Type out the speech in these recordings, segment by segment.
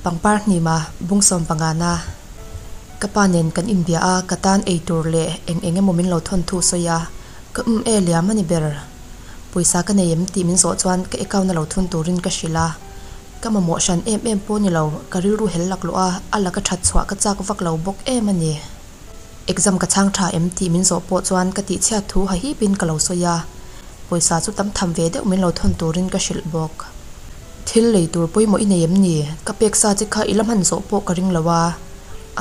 Pangpar hnima bung sawmpangana ka pa nen kan inbia a, ka tan eitur leh eng eng emaw min lo thawn thu sawi a, ka um e liam a ni ber. Pawisa ka nei em tih min zawh chuan ka account a lo thun turin ka hrilh a, ka mamawh hran em em pawh ni lo, ka rilru hel laklawh a, a laka that chhuah ka chak vak lo bawk em a ni. Exam ka chhang tha em tih min zawh pawh chuan ka tihchhiat thu hahipin ka lo sawi a, pawisa chu tam tham ve deuh min lo thawn turin ka hrilh bawk. Thil lei tur pawimawh i nei em ni? Ka pek sa che kha i la hman zawh pawh ka ring lo a,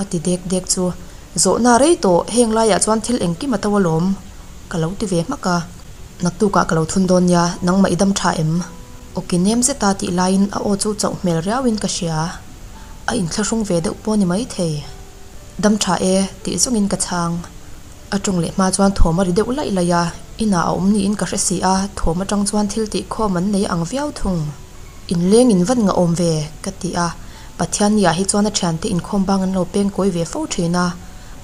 a ti dek dek chu. Zawhna rei tawh, heng laiah chuan thil engkim a to alawm, ka lo ti ve hmak a. Naktukah ka lo thun dawn nia, nangmah i dam tha em? Awki nem zeta tih laiin a aw chu chauh hmel riauin ka hria. A inthlahrung ve deuh pawh ni maithei. Dam tha e, tih zawngin ka chhang. A tawng leh hma chuan thawm a ri deuh laih laih a, inah a awm niin ka hre si a, thawm atang chuan thil tih khawm an nei ang viau thung. Inleng in van ngahawm ve, ka ti a, Pathianni ah hi chuan a thiante inkhawm bang an lo peng kawi ve fo thin a,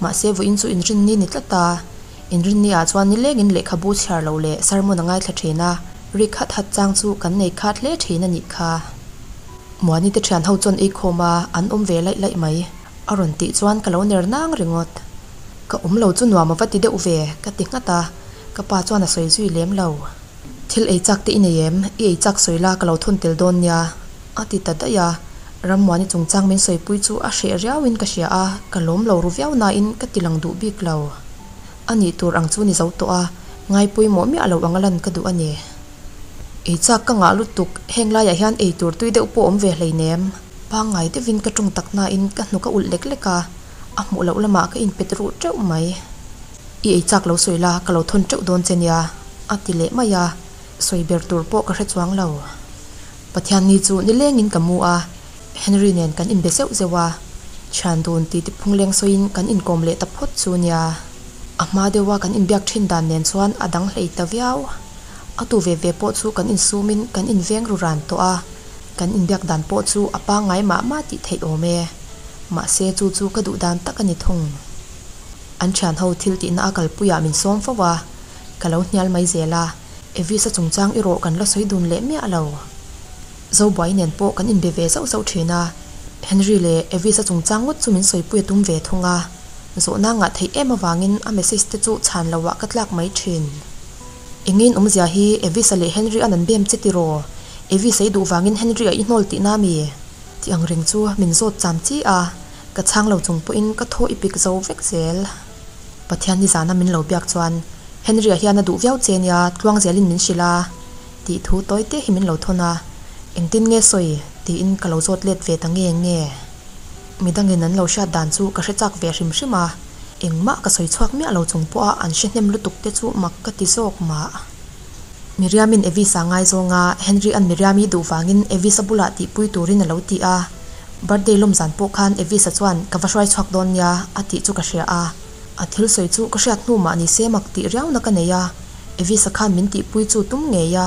mahse vawiin chu inrinni ni tlat a, inrinni ah chuan nilengin lehkhabu chhiar loh leh sermon a ngaithla thin a, rik hat hat chang chu kan nei khat hle thin a nih kha. Muani te thian ho chuan ei khawm a, an awm ve laih laih mai. A rawn tih chuan ka lo ner nang ringawt. Ka awm lo chu nuam a va ti deuh ve, ka ti nghat a, ka pa chuan a sawi zui lem lo. Thil ei chak te i nei em? I ei chak sawi la ka lo thun tel dawn nia, a ti ta daih a. Rammuani chungchang min sawipui chu a hreh riauin ka hria a, ka lawm lo ru viau nain ka ti lang duh bik lo. A nih tur ang chu ni zo tawh a, ngai pawimawh miah lo anga lan ka duh a ni. Ei chak ka ngah lutuk, heng laiah hian ei tur tui deuh pawh awm ve hleinem. Pangngai deuhin ka ṭawng tak nain ka hnuk a ulh lek lek a, a hmuh loh lamah ka inpet ruh ṭeuh mai. I ei chak lo sawi la, ka lo thawn ṭeuh dawn che nia, a ti leh mai a, sawi ber tur pawh ka hre chuang lo. Pathianni chu nilengin ka mu a, Henry nen kan inbe zeuh zeuh a, thian dun ti ti phungleng sawiin kan inkawm leh ta phawt chu nia. A hma deuha kan inbiak ṭhin dan nen chuan a dang hlei ta viau. A tu ve ve pawh chu kan insumin kan inveng ru ran tawh a. Kan inbiak dan pawh chu a pangngai mah mah tih theih awm e. Mahse chu chu ka duh dan tak a ni thung. An thian ho thil tihna a kalpuiah min sawm fo a, ka lo hnial mai zel a, Evis-a chungchang erawh kan la sawi dun leh miah lo. Zobuai nen pawh kan inbe ve zauh zauh thin a, Henry leh Evis-a chungchang ngawt chu min sawipui a tum ve thung a, zawhna ngah theih em avangin a message te chu chhan loah ka tlak mai thin. Engin awmzia hi Evis-a leh Henry-a'n an bem che tiraw? Evis-a i duh vangin Henry-a i hnawl tihna mi? Tih ang reng chu min zawt cham chi a, ka chhang lo chung pawhin ka thaw i pik zo vek zel. Pathian nizana min lo biak chuan Henry-a hian a duh viau che nia, tluang zelin min hrilh a tih thu tawi te hi min lo thawn a, engtin nge sawi? tiin ka lo zawt let ve ta nge nge. Midangin an lo hriat dan chu ka hre chak ve hrim hrim a, engmah ka sawi chhuak miah lo chung pawha an hre hnem lutuk te chu mak ka ti zawk mah. Miriamin Evis-a ngaizawng a, Henry-a'n Miriami duh vangin Evis-a bulah tihpui turin a lo ti a, birthday lawm zan pawh khan Evis-a chuan ka va hruai chhuak dawn nia a tih chu ka hria a, a thil sawi chu ka hriat hnu mah ni se mak tih riauna ka nei a, Evis-a khan min tihpui chu tum ngei a,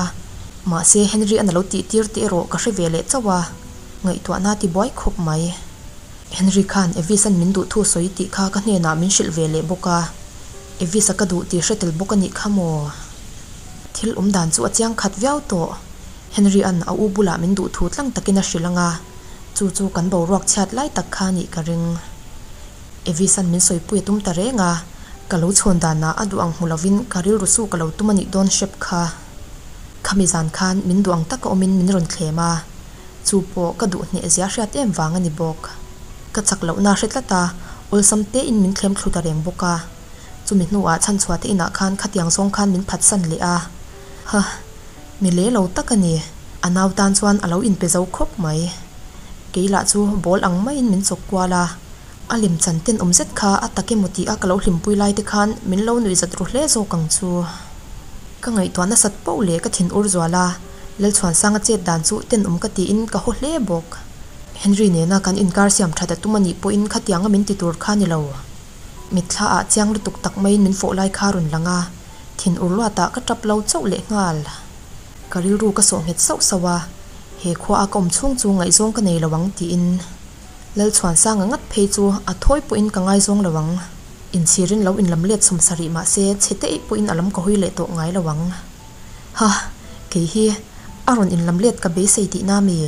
mahse Henry-a'n a lo tihtir tih erawh ka hre ve leh chauh a. Ngaihtuahna ti buai khawp mai. Henry khan Evis-a'n min duh thu sawi tih kha ka hnenah min hrilh ve leh bawk a. Evis-a ka duh tih hre tel bawk a nih kha maw? Thil awm dan chu a chiang khat viau tawh. Henry-a'n a u bulah min duh thu tlang takin a hrilh ang a, chu chu kan boruak chhiat lai tak kha nih ka ring. Evis-a'n min sawipui a tum ta reng a, ka lo chhawn danah a duh ang hmu lovin ka rilru su ka lo tum a nih dawn hrep kha. Khami zan khan min duh ang taka awmin min rawn thlem a. Chu pawh ka duh hneh zia hriat em vang a ni bawk. Ka chak lohna hre tlat a, awlsam tein min thlem thlu ta reng bawk a. Chumi hnuah chhanchhuah te inah khan khatiang zawng khan min phatsan leh a. Huh, mi le lo tak a ni. A nau tan chuan a lo inpe zo khawp mai. Kei lah chu ball ang maiin min chawk kual a. A lim chan tenawm zet kha a tak emaw tih a ka lo hlimpui lai te khan min lo nuihzat ru hle zawk ang chu. Ka ngaihtuah nasat poh leh ka thin ur zual a, Lalchhuansanga chet dan chu tenawm ka tiin ka haw hle bawk. Henry nena kan inkar siam that a tum a nih pawhin khatianga min ti tur kha ni lo. Mitthla ah chiang lutuk tak maiin min fawh lai kha rawn lang a, thin ur luatah ka tap lo chauh leh nghal. Ka rilru ka sawh nghet sauh sauh a, he khua a ka awm chhung chu ngaihzawng ka nei lo ang tiin. Lalchhuansanga ngat phei chu a thawi pawhin ka ngaizawng lo ang. Inchhirin lo inlam let 70 mah se chhe te eih pawhin a lam ka hawi leh tawh ngai lo ang. Ha! Kei hi a rawn inlam let ka beisei tihna mi?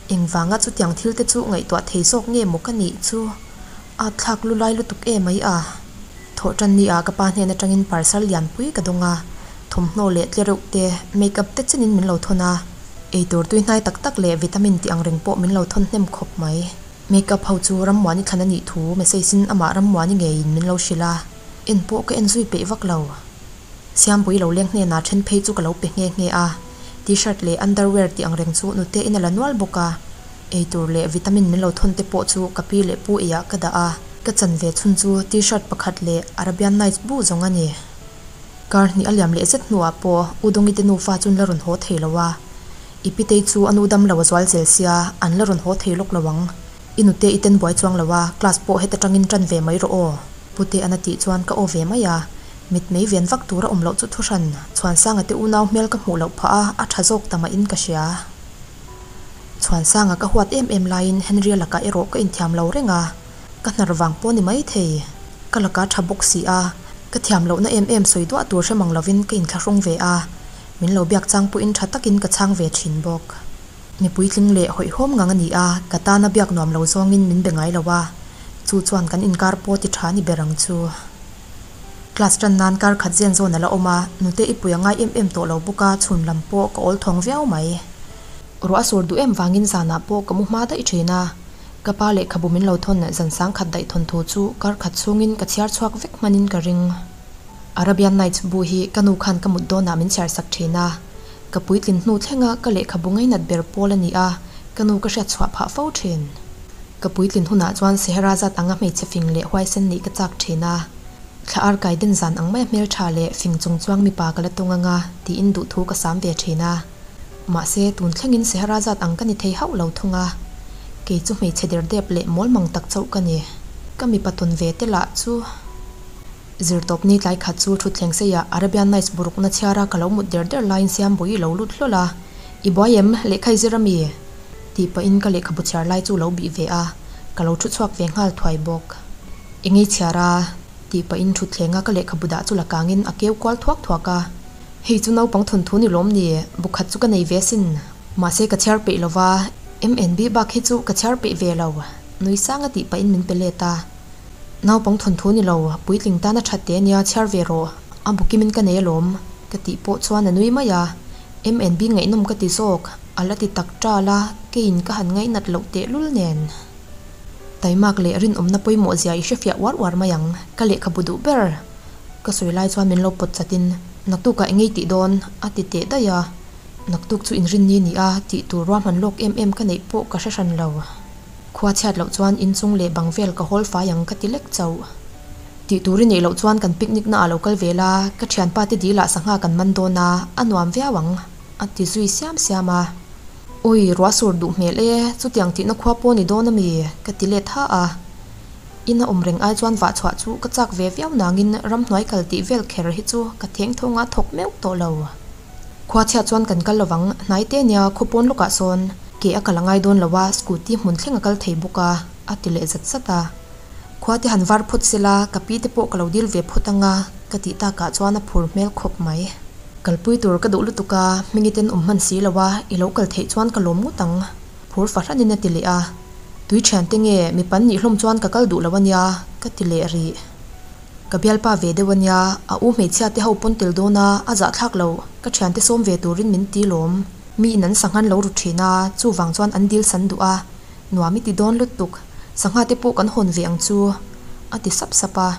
Engvanga chutiang thil te chu ngaihtuah thei zawk nge maw ka nih chu? A thlak lu lai lutuk em mai a. Thawhṭan ni ah ka pa hnen aṭangin parcel lianpui ka dawng a, thawmhnaw leh tlereuh te, make up te chenin min lo thawn a. Eitur tui hnai tak tak leh vitamin tih ang reng pawh min lo thawn hnem khawp mai. Make up ho chu Rammuani thlan a nih thu message in amah Rammuani ngeiin min lo hrilh a, en pawh ka en zui peih vak lo. Siampui lo leng hnenah then phei chu ka lo pe nghe nghe a, T-shirt leh underwear tih ang reng chu nute in a la nual bawk a. Eitur leh vitamin min lo thawn te pawh chu ka pi leh pu eiah ka dah a, ka chan ve chhun chu T-shirt pakhat leh Arabian Nights bu zawng a ni. Kar hnih a liam leh zet hnuah pawh U Dawngite nufa chu an la rawn haw thei lo a, I pitei chu a nu dam lo a zual zel sia, an la rawn haw thei lawk lo ang. I nute i ten buai chuang lo a, class pawh heta tangin tan ve mai rawh aw. Pute an a tih chuan ka aw ve mai a, mit mei ven vak tur a awm loh chu thuhran Chhuansanga te unau hmel ka hmuh loh phah a, a tha zawk ta mahin ka hria. Chhuansanga ka huat em em laiin Henry-a lakah erawh ka inthiam lo reng a, ka hnar vang pawh ni mai thei. Ka laka tha bawk si a, ka thiam lohna em em sawi duah tur hre mang lovin ka inthlahrung ve a, min lo biak chang pawhin tha takin ka chhang ve thin bawk. Mi puitling leh hawihhawm ngang a ni a, ka tana biak nuam lo zawngin min be ngai lo a, chu chuan kan inkar pawh ti tha ni ber ang chu. Class tan nan kar khat zen zawn a la awm a, nute i pui a ngai em em tawh lo bawk a, chhun lam pawh ka awl thawng viau mai. Ruah a sur duh em vangin zanah pawh ka mu hma daih thin a, ka pa lehkhabu min lo thawn zan sang khat daih thawn thu chu kar khat chhungin ka chhiar chhuak vek hmanin ka ring. Arabian Nights bu hi ka nu khan ka mut dawnah min chhiar sak thin a, Ka puitlin hnu thlenga ka lehkhabu ngainat ber pawl a ni a, ka nu ka hriat chhuah phah fo thin. Ka puitlin hunah chuan Seherazad anga hmeichhe fing leh huaisen nih ka chak thin a. Thla ar kai den zan ang maia hmeltha leh fing chung chuang mipa ka la tung anga tiin duhthu ka sam ve thin a. Mahse, tun thlengin Seherazad ang ka ni thei hauh lo thung a. Kei chu hmeichhe derdep leh mawlmang tak chauh ka ni. Ka mipa tawn ve te lah chu. Zirtawpni tlai khat chu thutthleng seiah Arabian Nights burukna chhiara ka lo mut der der laiin Siambawi i lo lut hlawl a, I buai em? Lehkha i zir ami? Tih pahin ka lehkhabu chhiar lai chu lo bih ve a, ka lo thu chhuak ve nghal thuai bawk. Eng ei chhiar a? Tih pahin thutthlenga ka lehkhabu dah chu la kangin a keu kual thuak thuak a. Hei chu naupang thawnthu ni lawm ni, bu khat chu ka nei ve asin. Mahse ka chhiar peih lova, MNB bak hi chu ka chhiar peih ve lo, nui sanga tih pahin min pe let a. Naupang thawnthu ni lo, puitling tana that te ania chhiar ve rawh, a bu kimin ka nei alawm, ka tih pawh chuan a nui mai a, MNB ngaihnawm ka ti zawk, a la ti tak ṭal a, keiin ka han ngaihnat loh tehlul nen. Taimak leh rinawmna pawimawh zia i hrefiah uar uar mai ang, ka lehkhabu duh ber. Ka sawi lai chuan min lo pawt chatin, Naktukah engei tih dawn? a ti teh daih a, Naktuk chu inrinni ni a, tih tur ruahman lawk em em ka neih pawh ka hre hran lo. Khua chhiat loh chuan inchung leh bang vel ka hawl fai ang ka ti lek chauh. Tih tur i neih loh chuan kan picnic na ah lo kal ve la, ka thianpa te dil ah sangha kan man dawn a, a nuam viau ang, a ti zui siam siam a. Ui, ruah sur duh hmel e, chutiang tihna khua pawh ni dawn ami? ka ti let ha a. In a awm reng ai chuan vah chhuah chu ka chak ve viau nangin ramhnuai kal tih vel kher hi chu ka theng thawng a thawk meuh tawh lo. Khua chhiat chuan kan kal lovang, hnai te nia khaw pawn lawkah sawn ke a kal a ngai dawn lo a, scooty hmun thleng a kal thei bawk a, a ti leh zat zat a. Khua te han var phawt sela, ka pi te pawh ka lo dil ve phawt anga ka tih takah chuan a phur hmel khawp mai. Kalpui tur ka duh lutuk a, hmingi ten awm hman si lo a, i lo kal theih chuan ka lawm ngawt ang, phur fahranin a ti leh a. Tui thian te nge, mi pan nih hlawm chuan ka kal duh lo ania, ka ti leh rih. Ka bialpa ve deuh ania, a u hmeichhia te ho pawn tel dawn a, a zahthlak lo, ka thiante sawm ve turin min ti lawm. Mi in an sanghan lo ru thin a, chuvang chuan an dil san duh a, nuam i ti dawn lutuk, sangha te pawh kan hawn ve ang chu, a ti sap sap a.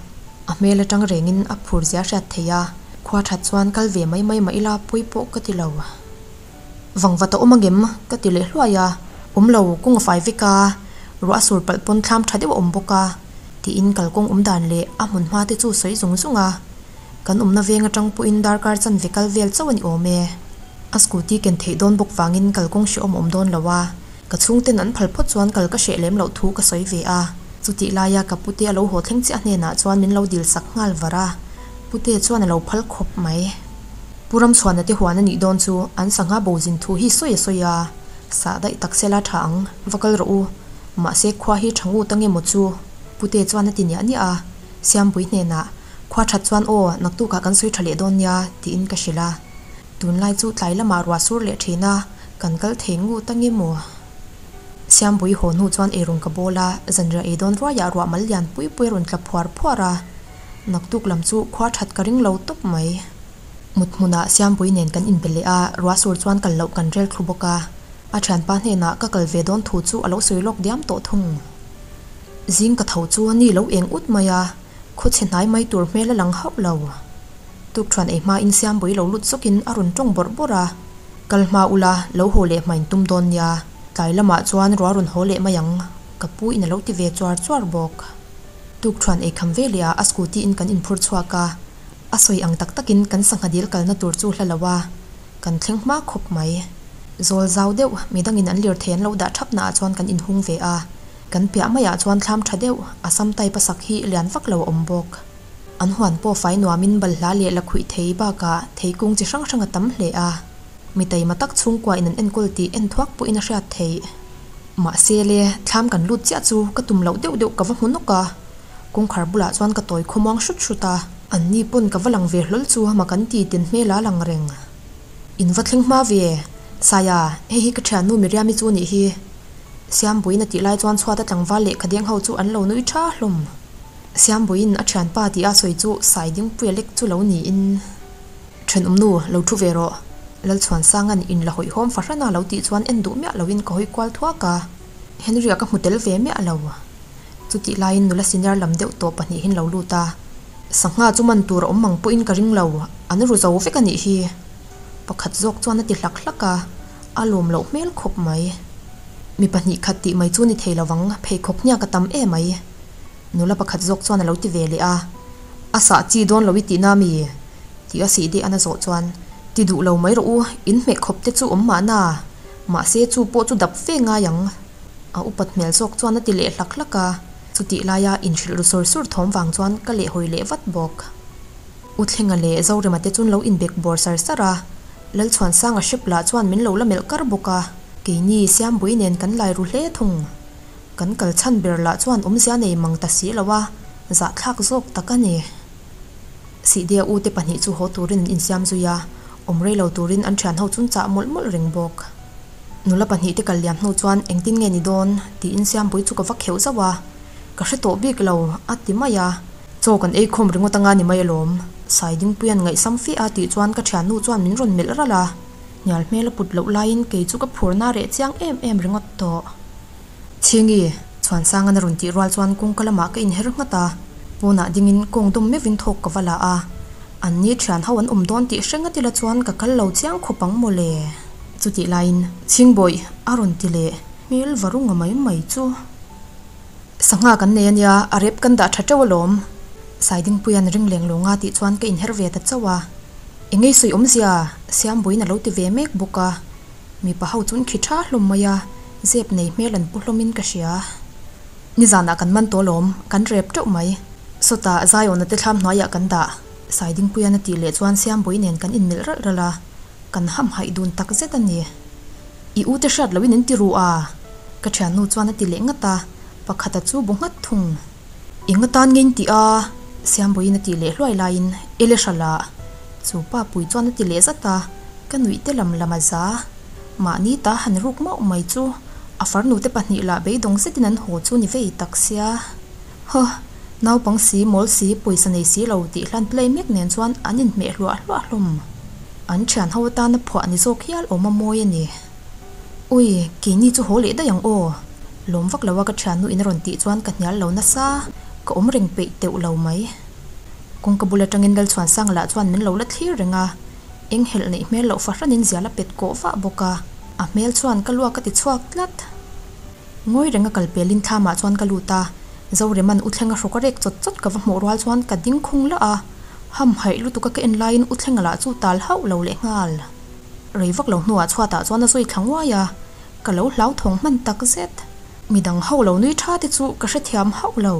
A hmel atang rengin a phur zia hriat thei a, khua that chuan kal ve mai mai mah ila pawi pawh ka ti lo. Vangvat a awm angem? ka ti leh hluai a, awm lo, kawng a fai vek a, ruah a sur palh pawn thlam tha deuh a awm bawk a, tiin kalkawng awm dan leh a hmun hma te chu sawi zung zung a. Kan awmna veng atang pawhin darkar chanve kal vel chauh a ni awm e. A scooty ken theih dawn bawk vangin kalkawng hrehawm a awm dawn lo a, ka chhungten an phal phawt chuan kal ka hreh lem loh thu ka sawi ve a. Chutih laia ka pute a lo haw thleng chiah hnenah chuan min lo dil sak nghal var a, pute chuan a lo phal khawp mai. Pu Ramchhuana te huan a nih dawn chu an sangha bo zin thu hi sawi a sawi a, sah daih tak sela tha ang, va kal rawh u. Mahse khua hi tha ngut ange maw chu? Pute chuan a ti niah niah a, Siampui hnenah, Khua that chuan aw, naktukah kan sawi tha leh dawn nia, tiin ka hrilh a. Tunlai chu tlai lamah ruah sur leh thin a, kan kal thei ngut ange maw? Siambui haw hnu chuan eirawng ka bawl a, zanriah ei dawn ruaiah ruah mal lian pui pui a rawn tla phuar phuar a, naktuk lam chu khua that ka ring lo tawp mai. Mut hmunah Siambui nen kan inbe leh a, ruah sur chuan kal loh kan rel thlu bawk a, a thianpa hnenah ka kal ve dawn thu chu a lo sawi lawk diam tawh thung. Zing ka tho chu a ni lo eng ut mai a, khawchhe hnai mai tur hmel a lang hauh lo. Tukṭhuan ei hmain Siambui lo lut zawkin a rawn ṭawng bawrh bawrh a, Kal hma ula, lo haw leh hmain tum dawn nia, tlai lamah chuan ruah rawn haw leh mai ang, ka pu in a lo ti ve chuar chuar bawk. Tukṭhuan ei kham ve leh ah a scooty in kan inphur chhuak a, a sawi ang tak takin kan sangha dil kalna tur chu hla lo a, kan thleng hma khawp mai. Zawl zau deuh, midangin an lirthei an lo dah thap naah chuan kan inhung ve a, kan piah maiah chuan thlam tha deuh, Assam type a sak hi lian vak lo a awm bawk. An huan pawh fai nuamin balhla leh lakhuih thei bakah theikung chi hrang hrang a tam hle a, mi taima tak chhungkua in an enkawl tih en thuak pawhin a hriat theih. Mahse le, thlam kan lut chiah chu ka tum loh deuh deuh ka va hmu nawk a, kawngkhar bulah chuan ka tawi khawmuang hrut hrut a, an ni pawn ka va lang ve hlawl chu mak an ti tin hmel a lang reng. In va thleng hma ve, Saia, hei hi ka thiannu Miriami chu nih hi. Siambuiin a tih lai chuan chhuata tlangval lehkha deng ho chu an lo nui tha hlawm. Siambuiin a thianpa tih a sawi chu Saidingpuia lek chu lo niin, Thenawmnu, lo thu ve rawh. Lalchhuansanga'n in la hawihhawm fahrana lo tih chuan en duh miah loin ka hawi kual thuak a, Henry-a ka hmu tel ve miah lo. Chutih laiin nula senior lam deuh tawh pahnihin lo lut a, Sangha chu man tur a awm ang pawhin ka ring lo, an ru zo vek a nih hi. Pakhat zawk chuan a ti hlak hlak a, a lawm loh hmel khawp mai. Mi pahnih khat tih mai chu ni thei lovang, pheikhawk hniak a tam em mai. Nula pakhat zawk chuan a lo ti ve leh a, A sah chi dawn lo i tihna mi? Tih a sih deh an a zawh chuan, Ti duh lo mai rawh u, in hmeh khawp te chu awm mahna, mahse chu pawh chu dap fe ngai ang. A upat hmel zawk chuan a ti leh hlak hlak a, chutih laia inhrilh ru sur sur thawm vang chuan ka lehhawi leh vat bawk. U Thlenga leh Zorema te chun lo inbek bawr sar sar a, Lalchhuansanga hrep lah chuan min lo la melh kar bawk a, keini Siambui nen kan lai ru hle thung. Kan kal chhan ber lah chuan awmzia nei mang ta si lo a, zahthlak zawk tak a ni. Sihdia u te pahnih chu haw turin an insiam zui a, awm rei lo turin an thian ho chun chah mawlh mawlh reng bawk. Nula pahnih te kal liam hnu chuan engtin nge ni dawn tiin Siampui chu ka va kheuh zauh a, ka hre tawh bik lo a ti mai a. Chaw kan ei khawm ringawt anga ni mai alawm, Saidingpuia'n ngaihsam fe a tih chuan ka thiannu chuan min rawn melh ralh a, hnial hmel a put loh laiin kei chu ka phurna reh chiang em em ringawt tawh. Chhingi, Chhuansangan a rawn tih rual chuan kawngka lamah ka inher nghat a, pawnah dingin kawng dawm meuhin thawk ka va la a, an ni thian ho an awm dawn tih hre ngat ila chuan ka kal lo chiang khawp ang mawle. Chutih laiin Chhingbawih a rawn ti leh hmel va runga mai mai chu. Sangha kan nei ania, a rep kan dah tha teuh alawm. Saidingpuia'n ring leng lawnga tih chuan ka inher ve ta chauh a, Engei sawi awmzia? Siambuiin a lo ti ve mek bawk a. Mipa ho chu an khi tha hlawm mai a, zep nei hmel an pu hlawmin ka hria. Nizanah kan man tawh alawm, kan rep teuh mai. Sawtah Zaiawna te thlam hnuaiah kan dah. Saidingpuian a tih leh chuan Siambui nen kan inmelh ralh ralh a, kan hamhaih dun tak zet a ni. I u te hriat loin in ti ru a? Ka thiannu chuan a ti leh ngat a, pakhata chu bu nghat thung. Eng atan nge in tih a? Siambuiin a tih leh hluai laiin Ele hralah chu pa pui chuan a ti leh zat a, ka nuih te lam lam a za. Mahni ta han ruk mauh mai chu a farnu te pahnih lah beidawng zetin an haw chu ni vei tak sia. Huh! Naupang si, mawl si, pawisa nei si lo tih hlan play mek nen chuan an inhmeh hluah hluah hlawm. An thian ho atana phuah ni zawk hial awm a mawi a ni. Ui, keini chu haw leh daih ang aw. Lawm vak lo a ka thiannu in a rawn tih chuan ka hnial lo nasa, ka awm reng peih teuh lo mai. Kawngka bul atangin Lalchhuansanga lah chuan min lo la thlir reng a, eng helh neih hmel loh fahranin zial a pet kawh vah bawk a, a hmel chuan ka luak a ti chhuak tlat. Ngawi reng a kal pelin thlamah chuan ka lut a, Zoreman U Thlenga hrawk a rek chawt chawt ka va hmuh rual chuan ka ding khung lah a, hamhaih lutuk a ka en laiin U Thlenga lah chu tal hauh lo leh nghal. Rei vak lo hnuah chhuatah chuan a zui thla nguai a, ka lo hlauthawng hman tak zet. Midang ho lo nui tha te chu ka hrethiam hauh lo.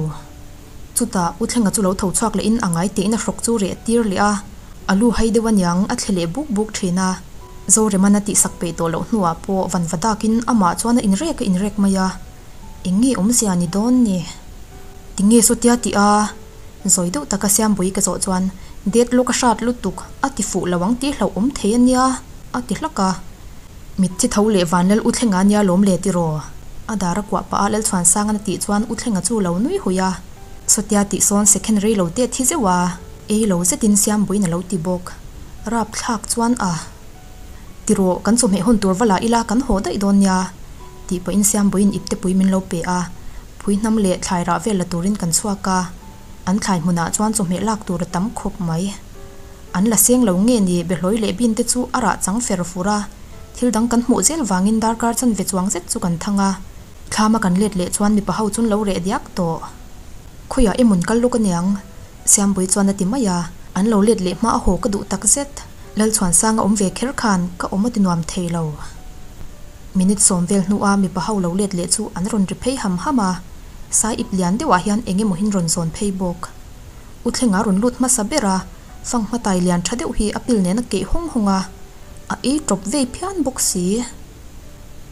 Chutah U Thlenga chu lo tho chhuak lehin a ngai tein a hrawk chu reh tir leh a, a lu hai deuh aniang a thle leh buk buk thin a. Zoreman a tihsak peih tawh loh hnuah pawh vanva dakin amah chuan a inrek a inrek mai a, eng nge awmzia ni dawn ni? Tinge sawtia tih a? Zawi deuh taka Siambui ka zawh chuan, Det lawk a hrat lutuk, a ti fuh lo ang tih hlauh awm thei a nia, a ti hlak a. Mitthi tho leh Vanlal U Thlenga nia lawm le tiraw? A dar a kuah pah a Lalchhuansangan a tih chuan U Thlenga chu lo nui hui a. Sawtia tih sawn second rei lo te thi zeuh a, ei lo zetin Siambuiin a lo ti bawk. Rapthlak chuan a. Tirawh, kan chawhmeh hawn tur va la ila kan haw daih dawn nia, tih pawhin Siambuiin iptepui min lo pe a. Phui hnam leh thlai rah vel la turin kan chhuak a, an thlai hmunah chuan chawhmeh lak tur a tam khawp mai. An la seng lo nge ni Behlawi leh bin te chu a rah chang fer fur a, thil dang kan hmuh zel vangin darkar chanve chuang zet chu kan thang a. Thlama kan let leh chuan mipa ho chun lo reh diak tawh. Khawiah emawn kal lawk aniang? Siambui chuan a ti mai a, an lo let leh hma a haw ka duh tak zet. Lalchhuansanga awm ve kher khan ka awm a ti nuam thei lo. Minute sawm vel hnua mipa ho lo let leh chu an rawn ri phei ham ham a, sai ip lian deuhah hian eng emaw hin rawn zawn phei bawk. U Thlenga rawn lut hmasa ber a, fang hmatai lian tha deuh hi a pil nen a keih hawng hawng a, a ei tawp vei phian bawk si.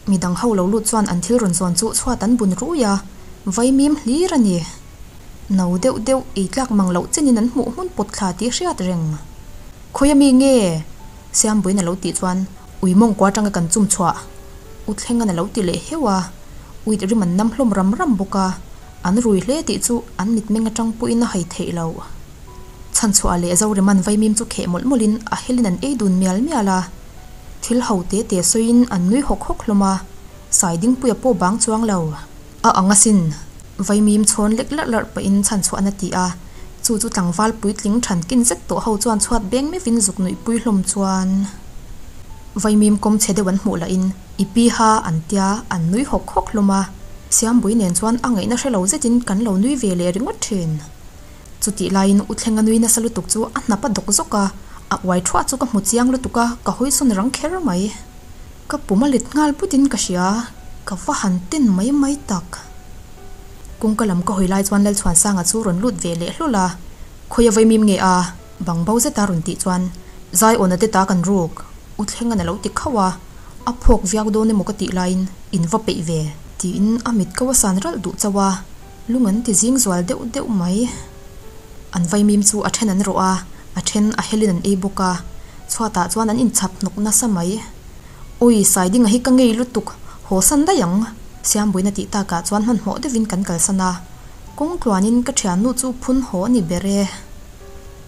Midang ho lo lut chuan an thil rawn zawn chu chhuat an bun rui a, vaimim hlir a ni. No deuh deuh ei tlak mang loh chenin an hmuh hmun pawt thla tih hriat reng. Khawi ami nge? Siambuiin a lo tih chuan ui mawngkua atanga kan chum chhuah U Thlengan a lo ti leh heuh a, uit rim an nam hlawm ram ram bawk a, an rui hle tih chu an mitmeng atang pawhin a hai theih loh. Chhanchhuah leh Zoreman vaimim chu kheh mawlh mawlhin a helin an ei dun mial mial a, thil ho te te sawiin an nui hawk hawk hlawm a, Saidingpuia pawh bang chuang lo. A ang asin, vaimim chhawn lek larh larh pahin chhanchhuahna ti a, chu chu tlangval puitling thankin zet tawh ho chuan chhuat beng meuhin zuk nuihpui hlawm chuan vaimim kawm chhe deuh an hmuh lahin i pi ha an tia an nui hawk hawk hlawm a, Siambui nen chuan a ngaihna hrelo zetin kan lo nui ve leh ringawt thin. Chutih laiin U Thlenga nui nasa lutuk chu a hnap a dawk zawk a, a uai thuah chu ka hmu chiang lutuk a, ka hawi sawn rang kher mai. Ka pum a let nghal putin ka hria, ka va han ten mai mai tak. Kawngka lam ka hawi lai chuan Lalchhuansanga chu rawn lut ve leh hlawl a, Khawi a vaimim nge a? Bang bo zeta rawn tih chuan Zaiawna te ta kan ruk, U Thlenga'n a lo ti khauh a, a phawk viau dawn emaw ka tih laiin in va peih ve. Tiin a mit ko a san ralh duh chauh a. Lung an ti zing zual deuh deuh mai. An vaimim chu a then an rawh a, a then a helin an ei bawk a. Chhuatah chuan an inchhap hnawk nasa mai. Awi, Saidinga hi ka ngei lutuk, haw san daih ang. Siambuina tih takah chuan hmanhmawh deuhin kan kalsan a. Kawng tluanin ka thiannu chu phun haw a ni ber e.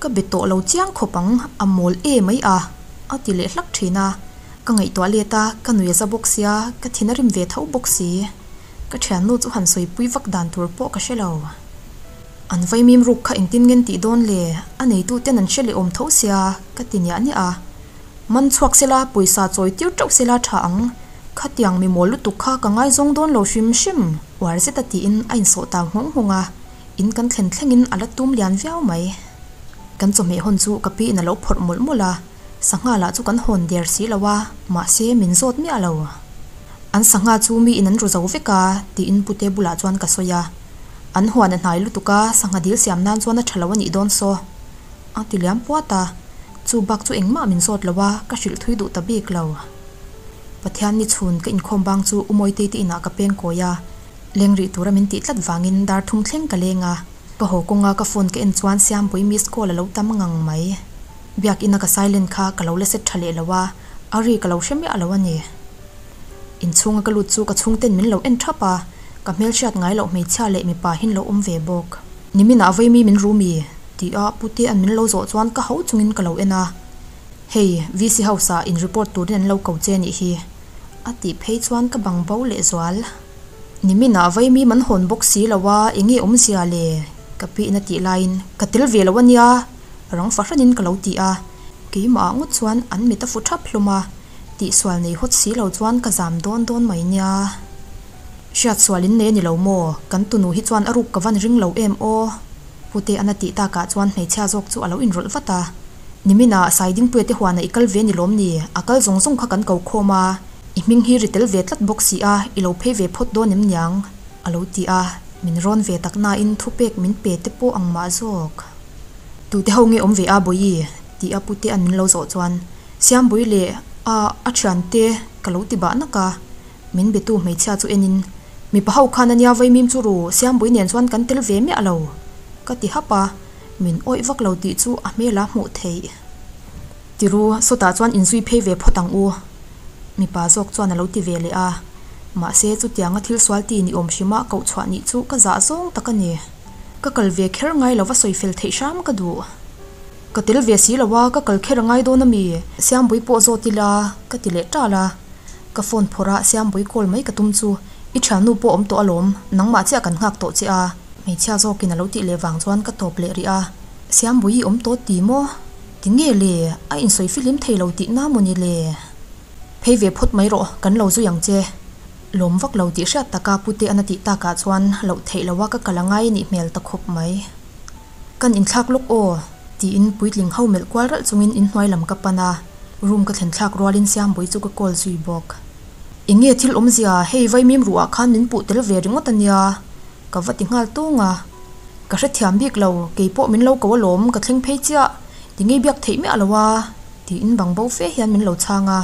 Ka be tawh lo chiang khawp ang, a mawl e mai a, a ti leh hlak thin a. Ka ngaihtuah let a, ka nui a za bawk sia, ka thin a rim ve tho bawk si. Ka thiannu chu han sawipui vak dan tur pawh ka hre lo. An vaimim ruk kha engtin ngen tih dawn le, a neitu ten an hre leh awm tho sia, ka ti niah niah a. Man chhuak sela, pawisa chawi tir teuh sela tha ang. Khatiang mi mawl lutuk kha ka ngaizawng dawn lo hrim hrim, uar zeta tiin a insawh tau nghawng nghawng a, in kan thlen thlengin a la tum lian viau mai. Kan chawhmeh hawn chu ka piin a lo phawrh mawlh mawlh a, sangha lah chu kan hawn der si lo a, mahse min zawt miah lo. An sangha chu mi in an ru zo vek a, tiin pute bulah chuan ka sawi a. An huan a hnai lutuk a, sangha dil siam nan chuan a tha lo a nih dawn saw. A ti liam puat a, chu bak chu engmah min zawt lo a, ka hrilh thui duh ta bik lo. Pathian ni chhun ka inkhawm bang chu U Mawitei te inah ka peng kawi a, leng rih tura min tih tlat vangin dar thum thleng ka leng a. Ka haw kawnga ka phone ka en chuan Siampui miss call a lo tam ngang mai. Biakina ka silent kha ka lo la set tha leh lo a, a ri ka lo hre miah lo a ni. Inchhunga ka lut chu ka chhungten min lo en thap a, ka hmelhriat ngai loh hmeichhia leh mipa hin lo awm ve bawk. Niminah vaimi min ru mi? Ti a Putea'n min lo zawh chuan ka ho chungin ka lo en a, Hei, VC House ah in report turin an lo ko che nih hi. A tih phei chuan ka bang bo lehzual. Niminah vaimi man hawn bawk si lo a, enge awmzia le? Ka piin a tih laiin, Ka tel ve lo a nia! Rang fahranin ka lo ti a, keimah ah ngawt chuan an mit a fu thap hlawm a. Tihsual nei hawt si lo chuan ka zam dawn dawn mai nia. Hriatsual in nei a ni lo maw? Kan tunu hi chuan a ruk ka van ring lo em aw? Pute an a tih takah chuan hmeichhia zawk chu a lo inrawlh vat a. Niminah Saidingpuia te huanah i kal ve ni lawm ni? A kal zawng zawng kha kan ko khawm a, i hming hi ri tel ve tlat bawk si a, i lo phei ve phawt dawn em niang? A lo ti a, min rawn ve tak nain thupek min pe te pawh ang mah zawk. Tute ho nge awm ve a Bawihi? Ti a Pute an min lo zawh chuan Siambui leh a a thiante ka lo ti bah nak a, min betu hmeichhia chu enin, Mipa ho khan ania vaimim chu ru, Siambui nen chuan kan tel ve miah lo, ka ti hap a, min awih vak lo tih chu a hmel a hmuh theih. Tiru, sawtah chuan inzui phei ve phawt ang u, mipa zawk chuan a lo ti ve leh a. Mahse chutianga thil sual ti ni awm hrima koh chhuah nih chu ka zah zawng tak a ni. Ka kal ve kher ngai lova sawi fel theih hram ka duh. Ka tel ve si lo a, ka kal kher a ngai dawn a mi? Siambui pawh zawt ila ka ti leh ṭal a. Ka phone phawrh a, Siambui call mai ka tum chu i thiannu pawh awm tawh alawm, nangmah chiah kan nghak tawh che a. Hmeichhia zawkin a lo tih leh vang chuan ka tawp leh rih a. Siambui i awm tawh ti maw? Ti nge le? A insawi fihlim thei lo tihna maw ni le? Phei ve phawt mai rawh, kan lo zui ang che. Lawm vak lo tih hriat taka Pute an a tih takah chuan loh theih loha ka kal a ngai nih hmel ta khawp mai. Kan inthlak lawk aw, tiin puitling ho melh kual ralh chungin inhnuai lam ka pan a, room ka thlen thlak rualin Siambui chu ka call zui bawk. Enge thil awmzia, hei vaimim ruah khan min puh tel ve ringawt a nia, ka va ti nghal tung a. Ka hrethiam bik lo, keipawh min lo ko alawm, ka thleng phei chiah, ti ngei biak theih miah lo a, tiin bang bo fe hian min lo chhang a.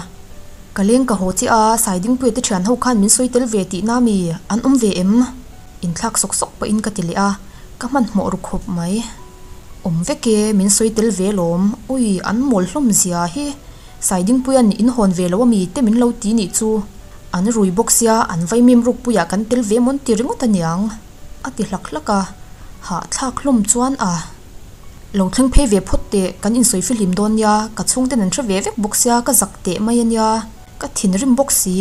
Ka leng ka haw chiah a, Saidingpuia te thian ho khan min sawi tel ve tihna mi an awm ve em? Inthlak sawk sawk pahin ka ti leh a, ka hmanhmawh ru khawp mai. Awm vek e, min sawi tel ve lawm, ui an mawl hlawm zia hi, Saidingpuia'n in hawn ve lo ami te min lo ti nih chu, an rui bawk sia an vaimim rukpuiah kan tel ve mawn ti ringawt aniang a ti hlak hlak a, hahthlak hlawm chuan a lo thleng phei ve phawt teh, kan insawi fihlim dawn nia, ka chhungten an hre ve vek bawk sia ka zak teh mai ania, ka thinrim bawk si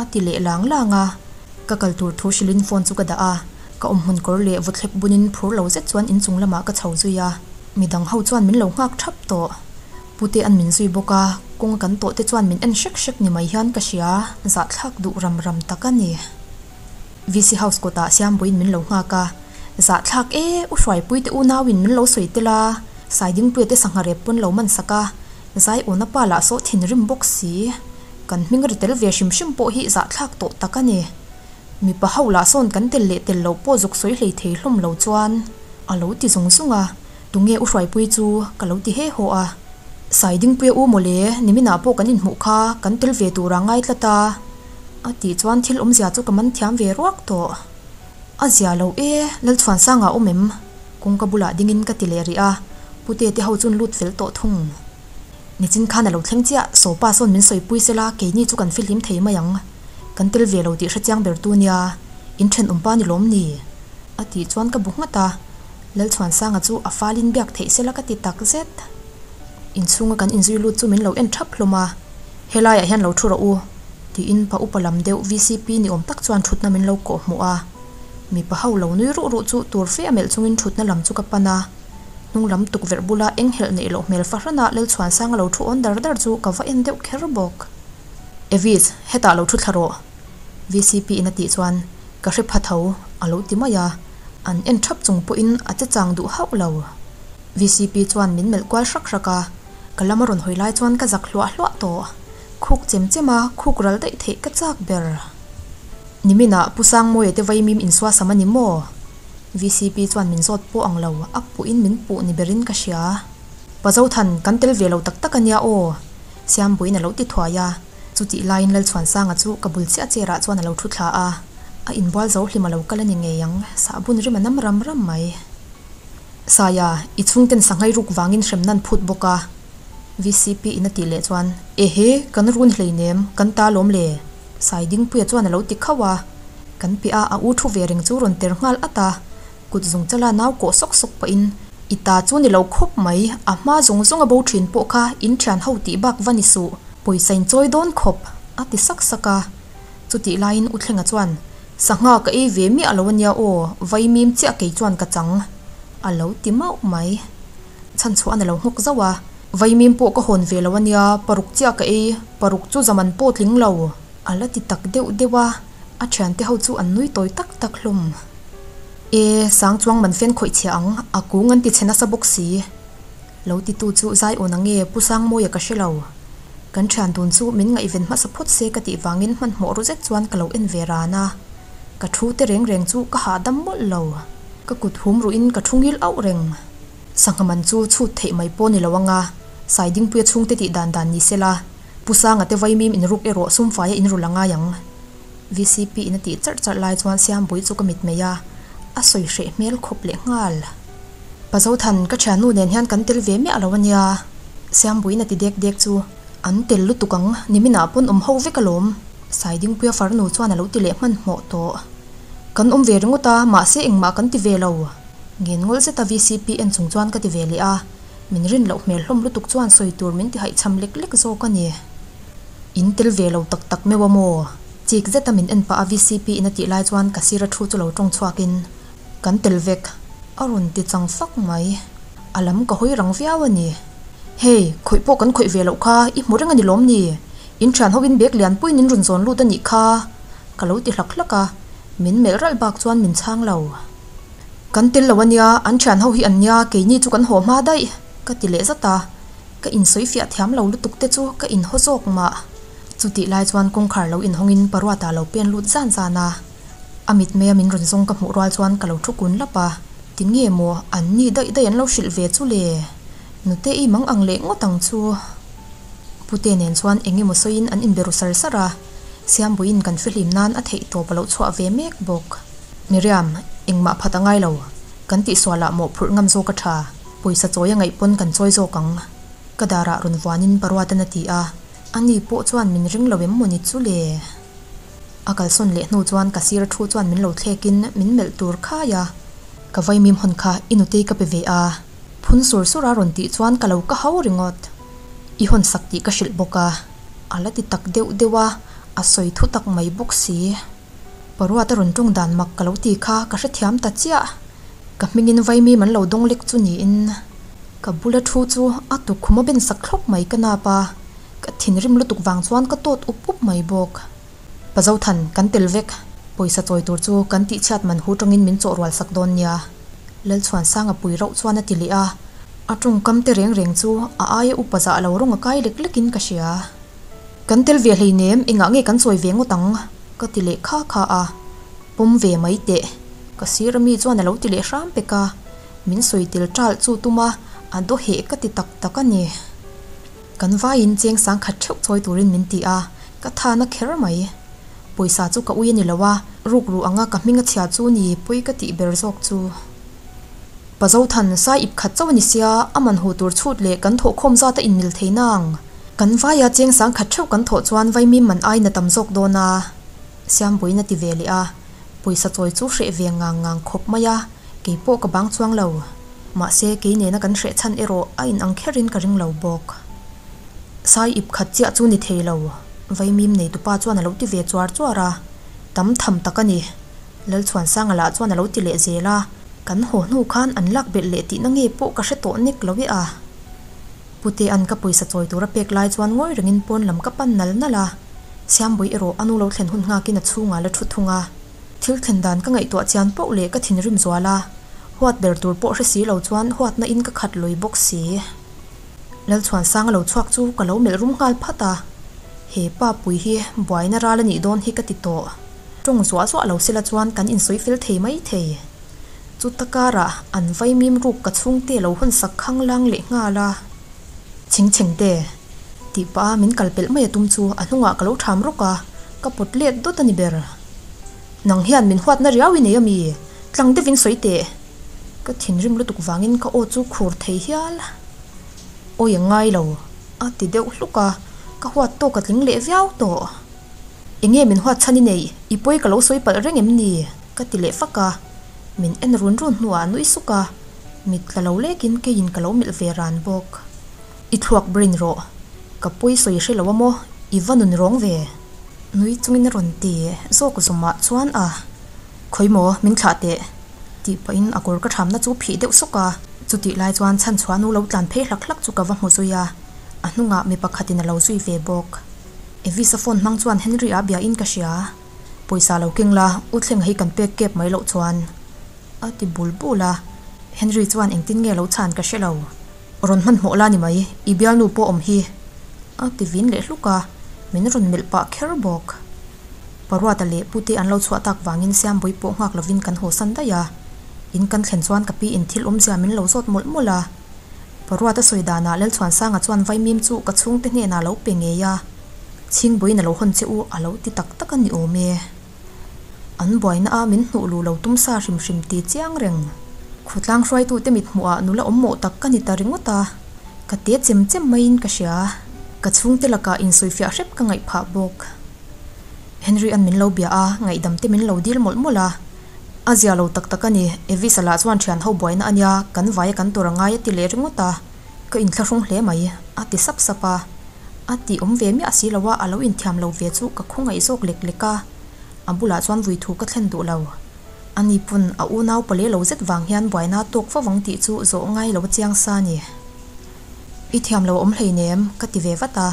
a ti leh lang lang a. Ka kal tur thu hrilhin phone chu ka dah a, ka awmhmun kawr leh vawthlep bunin phur lo zet chuan inchung lamah ka chho zui a, midang ho chuan min lo nghak thap tawh. Pute an min zui bawk a, kawng a kan tawh te chuan min en hrek hrek ni mai hian ka hria, zahthlak duh ram ram tak a ni. VC House kawtah Siambuiin min lo nghak a, zahthlak e, u Hruaipuite unauin min lo sawi tel a, Saidingpuia te sangha rep pawn lo man sak a, Zaiawna pa lah saw thinrim bawk si. Kan hming ri tel ve hrim hrim pawh hi zahthlak tawh tak a ni. Mipa ho lah sawn kan tel leh tel loh pawh zuk sawi hlei thei hlawm lo chuan a lo ti zung zung a, tunge u Hruaipui chu ka lo ti he haw a. Saidingpuia u mawle, niminah pawh kan inhmuh kha kan tel ve tura ngai tlat a, a tih chuan thil awmzia chu ka man thiam ve ruak tawh. A zia lo e, Lalchhuansanga awm em? Kawngka bulah dingin ka ti leh rih a, Pute te ho chuan lut fel tawh thung. Nichin khan a lo thleng chiah, Sawpa sawn min sawipui sela keini chu kan fihlim thei mai ang. Kan tel ve lo tih hrechiang ber tu nia, in thenawmpa ni lawm ni? A tih chuan ka bu nghat a, Lalchhuansanga chu a falin biak theih sela ka ti tak zet. Inchhunga kan inzui lut chu min lo en thap hlawm a, Helaiah hian lo thu rawh u, tiin pa upa lam deuh vcp ni awm tak chuan thutna min lo kawh hmuh a. Mipa ho lo nui ruh ruh chu tur fe a melh chungin thutna lam chu ka pan a. Hnung lam tukverh bula eng helh neih loh hmel fahranah Lalchhuansanga lo thu awn dar dar chu ka va en deuh kher bawk. Evis, hetah lo thu thla rawh, vcp in a tih chuan ka hre pha tho a lo ti mai a, an en thap chung pawhin a che chang duh hauh lo. Vcp chuan min melh kual hrak hrak a, ka lama rawn hawi lai chuan ka zak hluah hluah tawh. Khuk chem chem a, khuk ral daih theih ka chak ber. Niminah Pu Sangmawia te vaimim insuasam a ni maw? Vcp chuan min zawt pawh ang lo, a puhin min puh ni berin ka hria. Pa Zothan, kan tel ve lo tak tak a nia aw! Siambuiin a lo ti thuai a, chutih laiin Lalchhuansanga chu ka bul chiah chair-ah chuan a lo thu thla a, a inbual zo hlim a lo kal a ni ngei ang, sahbun rim a nam ram ram mai. Saia, i chhungten sanghai ruk vangin hremna an phut bawk a, vcp in a tih leh chuan, Ehe, kan run hleinem, kan ta lawm le! Saidingpuia chuan a lo ti khauh a. Kan piah a, a u thu ve reng chu rawn ter nghal at a, kut zung chala nau kawh sawk sawk pahin, I ta chu ni lo khawp mai, a hma zawng zawng a bo thin pawh kha in thian ho tih bak va ni suh, pawisa in chawi dawn khawp, a ti sak sak a. Chutih laiin U Thlenga chuan, Sangha ka ei ve miah lo ania aw, vaimim chiah kei chuan ka chang, a lo ti mauh mai. Chhan chhuah a na lo nghawk zauh a, Vaimim pawh ka hawn ve lo ania, paruk chiah ka ei, paruk chu zaman pawh tling lo, a la ti tak deuh deuh a. A thiante ho chu an nui tawi tak tak hlawm. E, sang chuang man fen khawih chhia ang, a kung an ti chhe nasa bawk si. Lo titu chu zai awn ang e, Pu Sangmawia ka hre lo. Kan thian dun chu min ngaihven hmasa phawt se ka tih vangin hmanhmawh ru zet chuan ka lo en ve ran a. Ka thu te reng reng chu ka hahdam mawlh lo. Ka kut hum ruhin ka thu ngil auh reng. Sangha man chu chhut theih mai pawh ni lo anga, Saidingpuia chhungte tih dan dan ni sela, Pu Sanga te vaimim inruk erawh sumfaia inrul a ngai ang. Vcp in a tih charh charh lai chuan Siambui chu ka mit mai a, a sawi hreh hmel khawp leh nghal. Pa Zothan, ka thiannu nen hian kan tel ve miah lo a nia. Siambuiin a ti dek dek chu, An tel lutuk ang, niminah pawn awm ho vek alawm. Saidingpuia farnu chuan a lo ti leh hmanhmawh tawh. Kan awm ve ringawt a, mahse engmah kan ti ve lo. Ngen ngawl zeta vcp en chung chuan ka ti ve leh a, min rin loh hmel hlawm lutuk chuan sawi tur min ti haihchham lek lek zawk a ni. In tel ve lo tak tak meuh a maw? Chik zeta min en pah a vcp in a tih lai chuan ka sira thu chu lo tawng chhuakin, Kan tel vek, a rawn ti chang fak mai. A lam ka hawi rang viau a ni. Hei, khawih pawh kan khawih ve loh kha, i hmu reng a ni lawm ni? In thian ho in bag lian puiin in rawn zawn lut a nih kha, ka lo ti hlak hlak a, min melh ralh bak chuan min chhang lo. Kan tel lo a nia, an thian ho hi an nia, keini chu kan haw hma daih, ka ti leh zat a, ka insawi fiah thiam lo lutuk te chu ka inhaw zawk mah. Chutih lai chuan kawngkhar lo inhawngin Paruata lo pen lut zan zan a, a mitmeia min rawn zawng ka hmuh rual chuan ka lo thu kun lap a, ti nge maw an ni daih daih an lo hrilh ve chu le? Nute i mang ang leh ngawt ang chu. Pute nen chuan eng emaw sawiin an inbe ru sar sar a, Siambuiin kan fihlim nan a theih tawp a lo chhuah ve mek bawk. Miriam, engmah phat a ngai lo. Kan tihsualah mawhphurh ngam zawk a tha, pawisa chawi a ngaih pawn kan chawi zawk ang. Ka darah rawn vuanin Paruatan a ti a, ani pawh chuan min ring lo em mawni chu le? A kalsawn leh hnu chuan ka sir thu chuan min lo thlekin min melh tur khai a, Ka vaimim hawn kha i nutei ka pe ve a, phun sur sur a rawn tih chuan ka lo ka hau ringawt. I hawn sak tih ka hrilh bawk a, a la ti tak deuh deuh a, a sawi thu tak mai bawk si. Paruata rawn tawng dan mak ka lo ti kha ka hrethiam ta chiah. Ka hmingin vaimim an lo dawng lek chu niin ka bula thu chu a tukkhum a ben sak thlawp mai ka nap a, ka thinrim lutuk vang chuan ka tawt up up mai bawk. Pa Zothan, kan tel vek. Pawisa chawi tur chu kan tihchhiat man hu tawngin min chawh rual sak dawn nia. Lalchhuansanga pui rauh chuan a ti leh a, a tawngkam te reng reng chu a aia upa zah lo rawng a kai lek lekin ka hria. Kan tel ve hleinem, engah nge kan chawi ve ngawt ang? Ka ti leh kha kha a, pawm ve mai teh. Ka sir ami chuan a lo ti leh hram pek a, min sawi tel ṭalh chu tum a, a daw heh ka ti tak tak a ni. Kan vaiin cheng sangkhat theuh chawi turin min ti a, ka thana kher mai. Pawisa chu ka ui a ni lo a, rukru anga ka hming a chhia chu ni pawi ka tih ber zawk chu. Pa Zothan, sai ip khat chauh a ni sia, a man hu tur chhut leh kan thawhkhawm zat a inmil thei nang. Kan vaia cheng sangkhat theuh kan thawh chuan vaimim man aiin a tam zawk dawn a, Siambuiin a ti ve leh a. Pawisa chawi chu hreh ve ngang ngang khawp mai a, kei pawh ka bang chuang lo. Mahse, kei nena kan hreh chhan erawh a inang kherin ka ring lo bawk. Sai ip khat chiah chu ni thei lo, vaimim neitupa chuan a lo ti ve chuar chuar a, tam tham tak a ni. Lalchhuansanga lah chuan a lo ti leh zel a, kan haw hnu khan an lak belh leh tihna nge pawh ka hre tawh nek lo e a. Putea'n ka pawisa chawi tur a pek lai chuan ngawi rengin pawn lam ka pan nal nal a, Siambui erawh a nu lo thlen hun nghakin a chhungah la thu thung a. Thil thlen dan ka ngaihtuah chian poh leh ka thinrim zual a, huat ber tur pawh hre si lo chuan huatna in ka khat lui bawk si. Lalchhuansanga lo chhuak chu ka lo melh rum nghal phat a, he pa pui hi buaina ral a nih dawn hi ka ti tawh. Tawng zuah zuah lo sela chuan kan insawi fel thei mai thei. Chuta karah an vaimim ruk ka chhungte lo hawn sak khang lang leh nghal a. Chhing chheng te. Tih pah a min kal pelh mai a tum chu a hnungah ka lo tham rawk a, ka pawt let dawt a ni ber. Nang hian min huatna riau i nei a mi? Tlang deuhin sawi teh. Ka thinrim lutuk vangin ka aw chu khur thei hial. Awi a ngai lo, a ti deuh hluk a, ka huat tawk a tling leh viau tawh. Enge min huat chhan i neih? I pawi ka lo sawi palh reng em ni? Ka ti leh fak a, min en run run hnuah a nui suk a, mit tla lo lekin keiin ka lo melh ve ran bawk. I thluak brain rawh, ka pawi sawi hre lo a maw? I va nun rawng ve. Nui chungin a rawn ti zawk zawmah chuan a, Khawi maw, min thlah teh. Tih pahin a kawr ka thamna chu phih deuh sawk a, chutih lai chuan chhanchhuah nu lo tlan phei hlak hlak chu ka va hmu zui a, a hnungah mi pakhatin a lo zui ve bawk. Evis-a phone hmang chuan Henry-a bia in ka hria. Pawisa lo keng la, u thleng hi kan pek kep mai loh chuan. A ti bul bul a, Henry chuan engtin nge lo chhan ka hre lo. Rawn hmanhmawh la ni mai, i bialnu pawh awm hi. A ti vin leh hluk a, min rawn melh pah kher bawk. Paruata leh Pute an lo chhuah tak vangin Siambui pawh nghak lovin kan haw san daih a. In kan thlen chuan ka pi in thil awmzia min lo zawt mawlh mawlh a. Paruata sawi danah Lalchhuansanga chuan vaimim chu ka chhungte hnenah lo pe ngei a, Chhingbuiin a lo hawn che u a lo ti tak tak a ni awm e. An buaina a min hnuh luh lo tum sa hrim hrim ti chiang reng. Khawtlang hruaitute mit hmuhah nula awm mawh tak ka ni ta ringawt a, ka te chem chem maiin ka hria. Ka chhungte lakah insawifiah hrep ka ngaih phah bawk. Henry an min lo bia a, ngaihdam te min lo dil mawlh mawlh a. A zia lo tak tak a ni, Evis-a lah chuan thian ho buaina a nia, kan vaia kan tur a ngai a ti leh ringawt a. Ka inthlahrung hle mai, a ti sap sap a. A tih awm ve miah si lo a, a lo inthiam lo ve chu ka khawngaih zawk lek lek a. A bulah chuan vui thu ka thlen duh lo. Ani pawn a unau pale lo zet vang hian buaina a tawk fo vang tih chu zawh ngai lo a chiang sa a ni. I thiam lo a awm hleinem, ka ti ve vat a.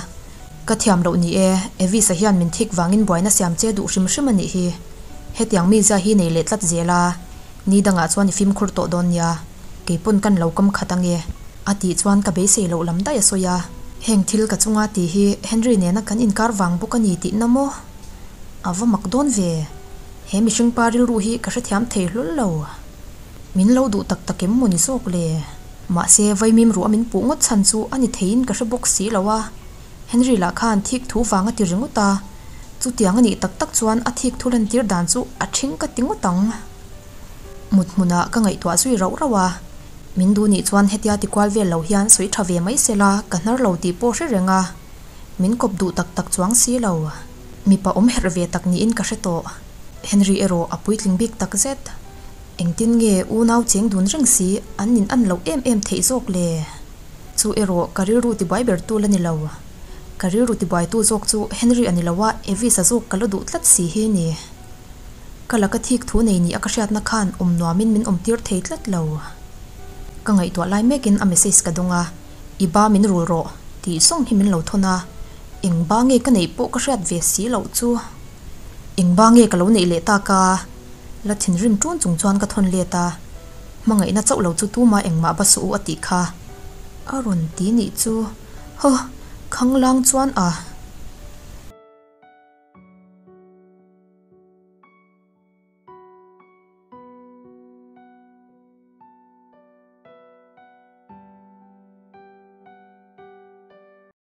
Ka thiam loh ni e, Evis-a hian min thik vangin buaina siam che duh hrim hrim a nih hi. Hetiang mizia hi nei leh tlat zel a, ni dangah chuan i fimkhur tawh dawn nia, kei pawn kan lo kam khat ange, a tih chuan ka beisei loh lam daih a sawi a. Heng thil ka chunga tih hi Henry nena kan inkar vang bawk a ni tihna maw? A va mak dawn ve. He mihring pa rilru hi ka hrethiam thei hlawl lo. Min lo duh tak tak em maw ni zawk le? Mahse, vaimim ruah min puh ngawt chhan chu a ni theiin ka hre bawk si lo a. Henry lah khan thik thu vang a ti ringawt a. Chutiang a nih tak tak chuan a thik thu lantir dan chu a ṭhing ka ti ngawt ang. Mut hmunah ka ngaihtuah zui rauh rauh a. Min duh nih chuan hetia ti kual vel lo hian sawi ṭha ve mai se la, ka hnar lo tih pawh hre reng a. Min kawp duh tak tak chuang si lo. Mipa awm herh ve tak niin ka hre tawh. Henry erawh a puitling bik tak zet. Engtin nge unau cheng dun reng si an in an loh em em theih zawk le? Chu erawh ka rilru tibuai ber tu la ni lo. Ka rilru tibuaitu zawk chu Henry a ni lo a, Evis a zawk ka la duh tlat si hi ni. Ka laka thik thu nei ni a ka hriatna khan awm nuamin min awm tir thei tlat lo. Ka ngaihtuah lai mekin a message ka dawng a, I ba min rul rawh tih zawng hi min lo thawn a, eng ba nge ka neih pawh ka hriat ve si loh chu. Eng ba nge ka lo neih leh tak a? La thinrim ṭun chung chuan ka thawn let a, Hmangaihna chauh lo chu tuma engmah va suh u a tih kha. A rawn ti nih chu. Huh! Khanglang chuan a.